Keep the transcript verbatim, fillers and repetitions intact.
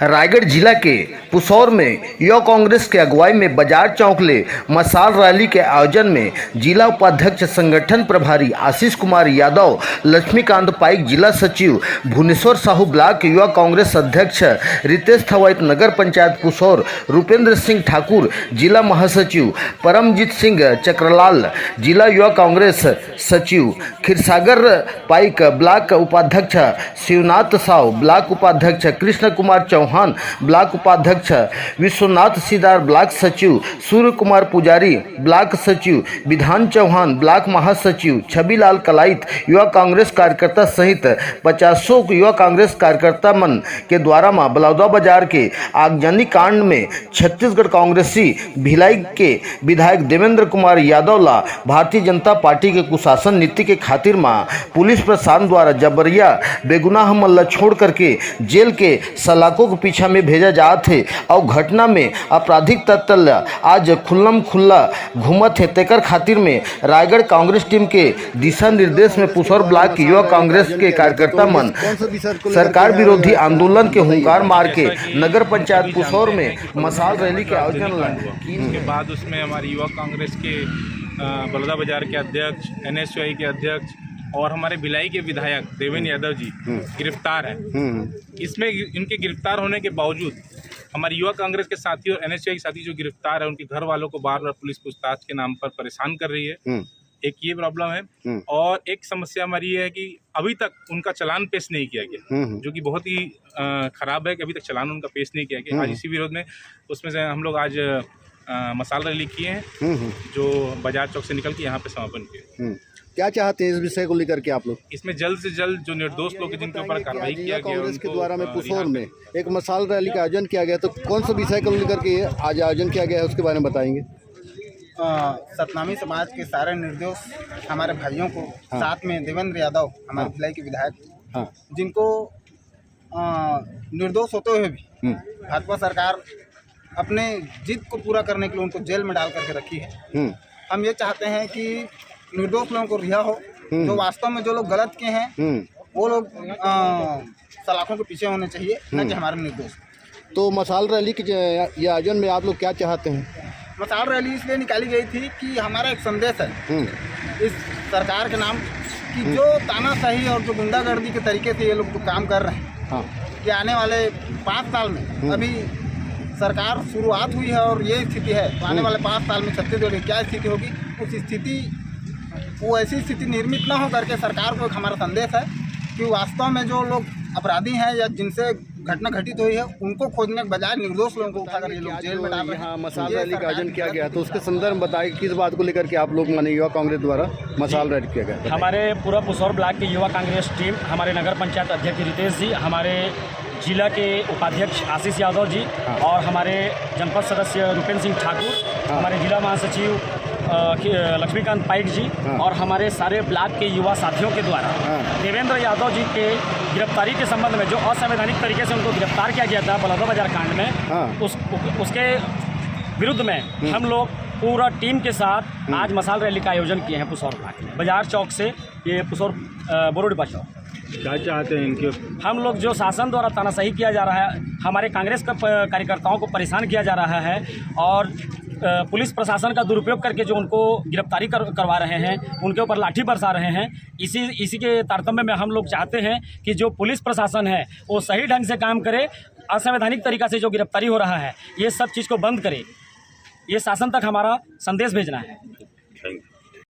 रायगढ़ जिला के पुसौर में युवा कांग्रेस के अगुवाई में बाजार चौक ले मशाल रैली के आयोजन में जिला उपाध्यक्ष संगठन प्रभारी आशीष कुमार यादव, लक्ष्मीकांत पाइक, जिला सचिव भुवनेश्वर साहू, ब्लॉक युवा कांग्रेस अध्यक्ष रितेश थवाइत, नगर पंचायत पुसौर रूपेंद्र सिंह ठाकुर, जिला महासचिव परमजीत सिंह चक्रलाल, जिला युवा कांग्रेस सचिव खीरसागर पाइक, ब्लॉक उपाध्यक्ष शिवनाथ साव, ब्लॉक उपाध्यक्ष कृष्ण कुमार चौहान, ब्लॉक उपाध्यक्ष विश्वनाथ सिदार, ब्लॉक सचिव सूर्य कुमार पुजारी, ब्लॉक सचिव विधान चौहान, ब्लॉक महासचिव छबीलाल कलाइत, युवा कांग्रेस कार्यकर्ता सहित पचासों युवा कांग्रेस कार्यकर्ता मन के द्वारा म बलौदा बाजार के आगजनी कांड में छत्तीसगढ़ कांग्रेसी भिलाई के विधायक देवेंद्र कुमार यादव ला भारतीय जनता पार्टी के कुशासन नीति के खातिर म पुलिस प्रशासन द्वारा जबरिया बेगुनाह मन ला छोड़ करके जेल के सलाखों के पीछा में भेजा जात हे। अउ घटना में आपराधिक तत्व ला आज खुल्लम खुल्ला घूमत हे, तेकर खातिर में रायगढ़ कांग्रेस टीम के दिशा निर्देश में पुसौर ब्लॉक युवा कांग्रेस के कार्यकर्ता मन सरकार विरोधी आंदोलन के हुंकार मार के नगर पंचायत पुसौर में मशाल रैली के आयोजन ला। उसके बाद उसमें हमारे युवा कांग्रेस के अ, बलौदा बाजार के अध्यक्ष, एनएसयूआई के अध्यक्ष और हमारे भिलाई के विधायक देवेंद्र यादव जी गिरफ्तार हैं। इसमें इनके गिरफ्तार होने के बावजूद हमारे युवा कांग्रेस के साथी और एनएसयूआई के साथी जो गिरफ्तार है, उनके घर वालों को बार बार पुलिस पूछताछ के नाम पर परेशान कर रही है। एक ये प्रॉब्लम है। और एक समस्या हमारी ये है कि अभी तक उनका चालान पेश नहीं किया गया, जो कि बहुत ही अ, खराब है कि अभी तक चालान उनका पेश नहीं किया गया। आज इसी विरोध में उसमें से हम लोग आज अ, मशाल रैली किए हैं, जो बाजार चौक से निकल के यहाँ पे समापन किए। क्या चाहते हैं इस विषय को लेकर के आप लोग? इसमें जल्द से जल्द जो निर्दोष लोग हैं जिनके ऊपर कार्रवाई किया गया है, कांग्रेस के उनको, द्वारा में अ, पुसौर रिहा में एक मशाल रैली का आयोजन किया गया, तो कौन सा विषय को लेकर के आज आयोजन किया गया है, उसके बारे में बताएंगे। अ, सतनामी समाज के सारे निर्दोष हमारे भाइयों को, साथ में देवेंद्र यादव, हमारे भिलाई के विधायक, हाँ। जिनको अ, निर्दोष होते हुए भी भाजपा सरकार अपने जिद को पूरा करने के लिए उनको जेल में डाल करके रखी है। हम ये चाहते हैं कि निर्दोष लोगों को रिहा हो। जो वास्तव में जो लोग गलत किए हैं, वो लोग अ, सलाखों के पीछे होने चाहिए, न कि हमारे निर्दोष। तो मशाल रैली के ज- ये आयोजन में आप लोग क्या चाहते हैं? मशाल रैली इसलिए निकाली गई थी कि हमारा एक संदेश है इस सरकार के नाम कि जो तानाशाही और जो गुंडागर्दी के तरीके से ये लोग जो काम कर रहे हैं, हाँ। कि आने वाले पाँच साल में, अभी सरकार शुरुआत हुई है और ये स्थिति है, तो आने वाले पाँच साल में छत्तीसगढ़ की क्या स्थिति होगी, उस स्थिति, वो ऐसी स्थिति निर्मित ना हो करके सरकार को एक हमारा संदेश है कि वास्तव में जो लोग अपराधी हैं या जिनसे घटना घटित हुई है, उनको खोजने के बजाय निर्दोष लोगों को उठाकर ये लोग जेल में डाल रहे हैं। यहाँ मशाल रैली का आयोजन किया गया, तो उसके संदर्भ में बताइए, किस बात को लेकर के आप लोग, माने, युवा कांग्रेस द्वारा मशाल रैली किया गया? हमारे पूरा पुसौर ब्लॉक की युवा कांग्रेस टीम, हमारे नगर पंचायत अध्यक्ष रितेश जी, हमारे जिला के उपाध्यक्ष आशीष यादव जी और हमारे जनपद सदस्य रूपेंद्र सिंह ठाकुर, हमारे जिला महासचिव अ, कि- अ, लक्ष्मीकांत पाइक जी और हमारे सारे ब्लॉक के युवा साथियों के द्वारा देवेंद्र यादव जी के गिरफ्तारी के संबंध में, जो असंवैधानिक तरीके से उनको गिरफ्तार किया गया था बलौदा बाजार कांड में, हाँ। उस उसके विरुद्ध में हम लोग पूरा टीम के साथ आज मशाल रैली का आयोजन किए हैं पुसौर ब्लॉक में, बाजार चौक से ये पुसौर अ, बोरोडिपा चौक। क्या चाहते हैं इनके? हम लोग जो शासन द्वारा तानाशाही किया जा रहा है, हमारे कांग्रेस का प- कार्यकर्ताओं को परेशान किया जा रहा है और अ, पुलिस प्रशासन का दुरुपयोग करके जो उनको गिरफ्तारी कर, करवा रहे हैं, उनके ऊपर लाठी बरसा रहे हैं। इसी इसी के तारतम्य में हम लोग चाहते हैं कि जो पुलिस प्रशासन है, वो सही ढंग से काम करे, असंवैधानिक तरीका से जो गिरफ्तारी हो रहा है, ये सब चीज़ को बंद करे। ये शासन तक हमारा संदेश भेजना है।